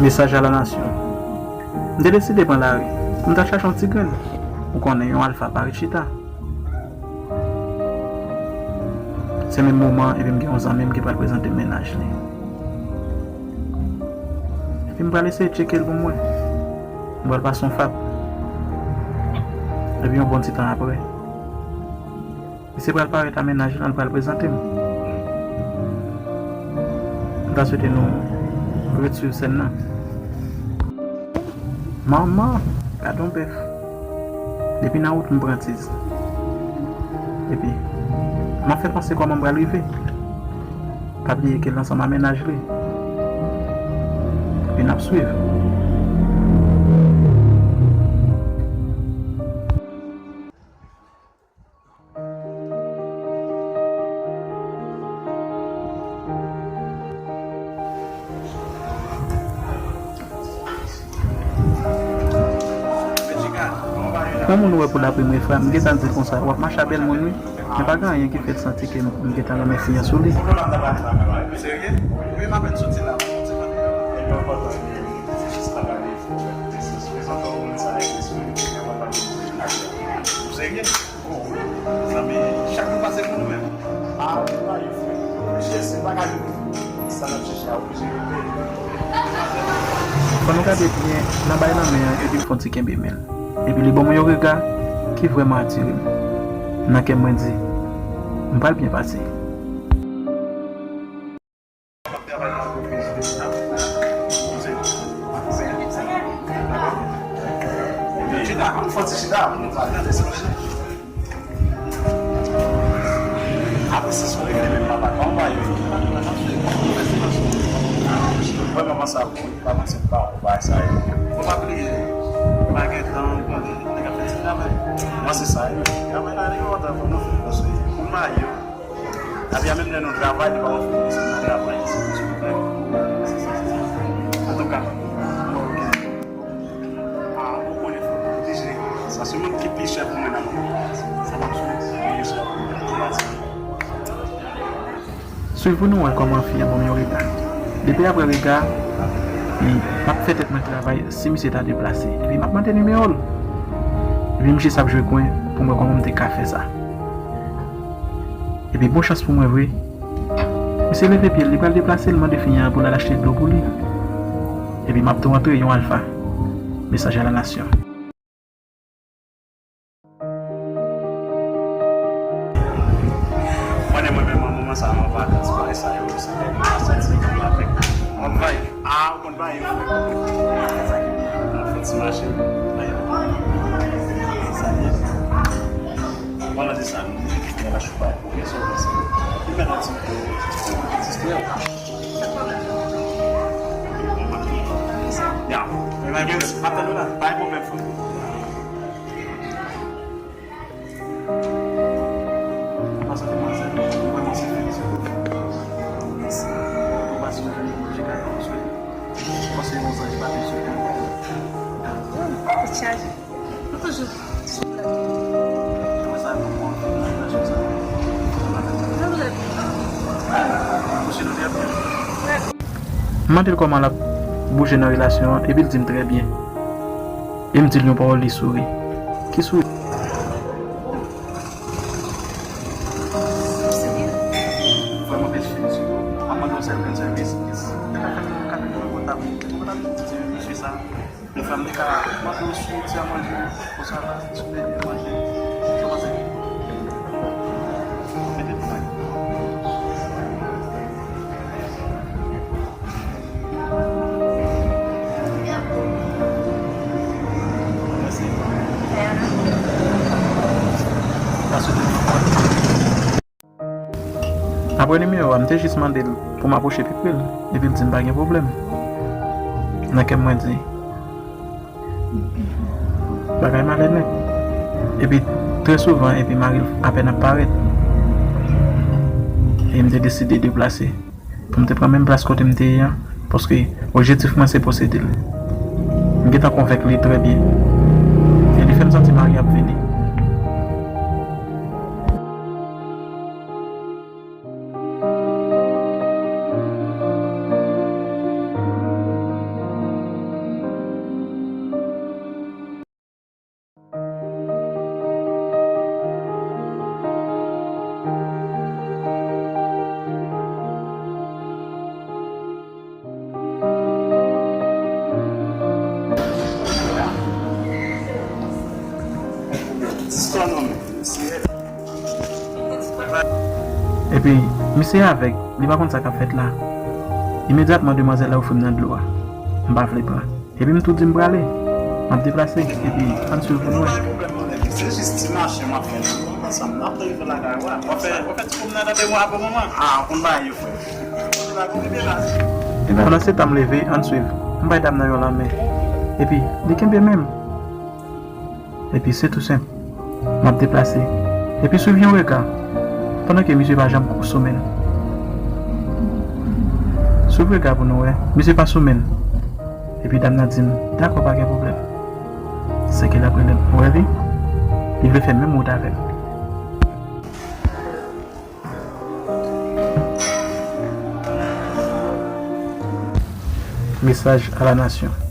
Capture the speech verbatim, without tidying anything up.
Mesaj a la nasyon. M te deside pran lari pou m ta chache yon ti grenn. Ou konnen, yon alfa pa ret chita. Se menm moman, epi m gen yon zanmi m ki pral prezante m mennaj li. Epi m pral eseye tcheke l pou m wè. M pral pase yon fap. Epi yon bon ti tan apre, misye pral parèt a mennaj lan, l pral prezante m. M ta swete nou ret swiv sèn nan. Manman, gad yon bèf. Depi nan wout m pran tiz. Epi, m ap fè panse kòman m pral rive. Pa bliye ke l ansanm a mennaj li. Epi n ap swiv. Yon moun wè pou l ap ri m wi frè, m gentan di l konsa, w ap mache a bèl moun wi. Men pa gen anyen ki fè l santi ke m gentan renmen fi an sou li. Ou serye? Wi, m apèn soti la. Ou serye? Bon, mezanmi, chak jou pase pou nou menm. Ah, nou pa yo frè. Mesye, se bagay yo. Sa n ap chèche a oblije rete. Fò nou gade byen nan bay nan men an, epi l fè yon ti kenbe men l. Epi li ban mwen yon rega ki vrèman atire m. Nan kè m mwen di, m pral byen pase. Chita, fò ti chita. Apre se sou regle menm papa, kòman ba yo? Vrèman, sa bon, pa bon, se pa bon, ba sa yo. Fò pa bliye, pa gen tan, bon, nèg ap fè ti travay. Mwen se sa, yo. Travay la, yo, antan, fò nou fè, paske pou mayo, Abya menm lè nou travay, li pa konn fè nou travay, silvouplè. Antouka, mwen, ok. Ah, ou konnen, fò nou oblije. Sa se moun ki pi chè pou mwen nan mond. Sa pa sou pi chè pou mwen. Swiv pou nou wè kòman fi an ban m yon rega. Depi apre rega, li p ap fè tèt mwen travay si misye ta deplase. Epi m ap mande nimewo l. Epi m jis ap jwe kwen pou m wè kòman m te ka fè sa. Epi bon chans pou mwen vre. Misye leve pye l, li pral deplase, l mande fi an pou l al achte dlo pou li. Epi m ap tou antre yon alfa. Mesaj a la nasyon. Mwen, mwen menm, nan moman sa, an vakans, bagay sa yo, se lè m ap santi m avèk anvay. Ah, ou konn bagay yo, frè. Nan fè ti mache. Sa ye. Pandan se sa, nou, nou la choupa pou kesyon konsa. Li mèt an ti sistè. Ya. Mwen gen, ap tann ou la. Pa gen pwoblèm, frè. Paske demwazèl, mwen, mwen se felisite. Mèsi. Ou pa sou, je ka konstwi. Paske yon zanj pa te sou. Tèt chaje. Nou toujou sou plan. Apre sa, nou pran relasyon sa. Ou si nou te ap byen. M mande l kòman l ap bouje nan relasyon an, epi l di m trè byen. E m di l yon pawòl, li souri. Ki souri? Vrèman bèl fi, m di w. M ap mande yon sèl grenn sèvis. Mwen ta fè yon katri nan kontab, mwen ta vin di mesye sa. Yon fanm te ka mande w sou ti a manje, konsa la, sou manje, sa pase. Mete pou mwen. Mèsi. Pase de. Apre nimewo a, m te jis mande l pou m apwoche pi pre l, epi l di m pa gen pwoblèm. Nan kè m mwen di, bagay malè nèt. Epi, trè souvan, epi mari l apèn ap parèt. E m te deside deplase. Pou m te pran menm plas kote m te ye an, paske objektif mwen se posede l. M gentan konvenk li trè byen. E li fè m santi mari ap vini. Epi, misye avèg, li pa konn sa k ap fèt la. Imedyatman, demwazèl la ofri m nan dlo a. M pa vle pran. Epi m tou di m prale. M ap deplase, epi ann swiv pou n wè. Se jis ti mache m ap fè nan ansanm. M ap rive lakay ou a. W ap fè, w ap fè ti pwomnad avè mwen apre moman. Ah, ou konn bagay yo, frè. Pandan se tan m leve, ann swiv. M bay dam nan yon lanmen. Epi, li kenbe men m. Epi se tou senp. M ap deplase. Epi swiv yon rega. Pandan ke misye pa janm sou men l. Swiv rega pou nou wè. Misye pa sou men l. Epi dam nan di m, dakò, pa gen pwoblèm. Sèke l ap rele m. Ou wè li? Li vle fè menm wout avè m. Mesaj a la nasyon.